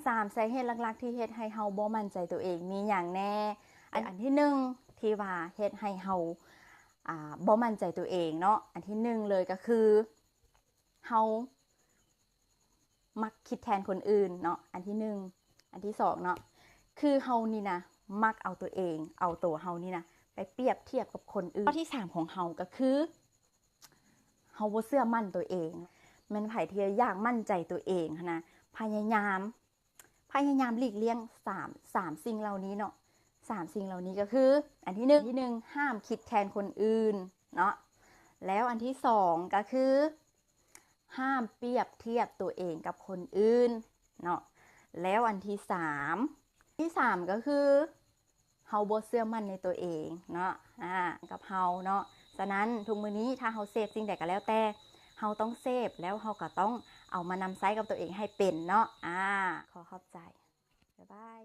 ສາມສາເຫດຫຼັກໆທີ່ເຮັດໃຫ້ເຮົາບໍ່ໝັ້ນໃຈຕົວເອງມີຫຍັງແດ່? ອັນ ອັນທີໜຶ່ງທີ່ວ່າເຮັດໃຫ້ເຮົາ ອ່າ ບໍ່ໝັ້ນໃຈຕົວເອງເນາະ, ອັນທີໜຶ່ງເລີຍກໍຄື ເຮົາມັກຄິດແທນຄົນອື່ນເນາະ ອັນທີໜຶ່ງ. ອັນທີສອງເນາະ ຄືເຮົານີ້ນະ ມັກເອົາຕົວເອງ ເອົາໂຕເຮົານີ້ນະ ໄປປຽບທຽບກັບຄົນອື່ນ. ຂໍ້ທີສາມຂອງເຮົາກໍຄື ເຮົາບໍ່ເຊື່ອໝັ້ນຕົວເອງ. ແມ່ນໃຜທີ່ຢາກໝັ້ນໃຈຕົວເອງຫັ້ນນະ ພະຍາຍາມ ພະຍາຍາມຫຼີກລ່ຽງສາມ ສາມສິ່ງເຫຼົ່ານີ້ເນາະ. ສາມສິ່ງເຫຼົ່ານີ້ກໍຄື ອັນທີໜຶ່ງ ທີໜຶ່ງ ຫ້າມຄິດແທນຄົນອື່ນເນາະ, ແລ້ວອັນທີສອງກໍຄື ຫ້າມປຽບທຽບຕົວເອງກັບຄົນອື່ນເນາະ, ແລ້ວອັນທີສາມ ທີສາມກໍຄື ເຮົາບໍ່ເຊື່ອໝັ້ນໃນຕົວເອງເນາະ ອາ ກັບເຮົາເນາະ. ສະນັ້ນ ທຸກມື້ນີ້ຖ້າເຮົາເສບສິ່ງໃດກໍແລ້ວແຕ່ ເຮົາຕ້ອງເສບ ແລ້ວເຮົາກໍຕ້ອງເອົາມານຳໃຊ້ກັບຕົວເອງໃຫ້ເປັນເນາະ. ອາ ຂໍຂອບໃຈ. ບາຍບາຍ.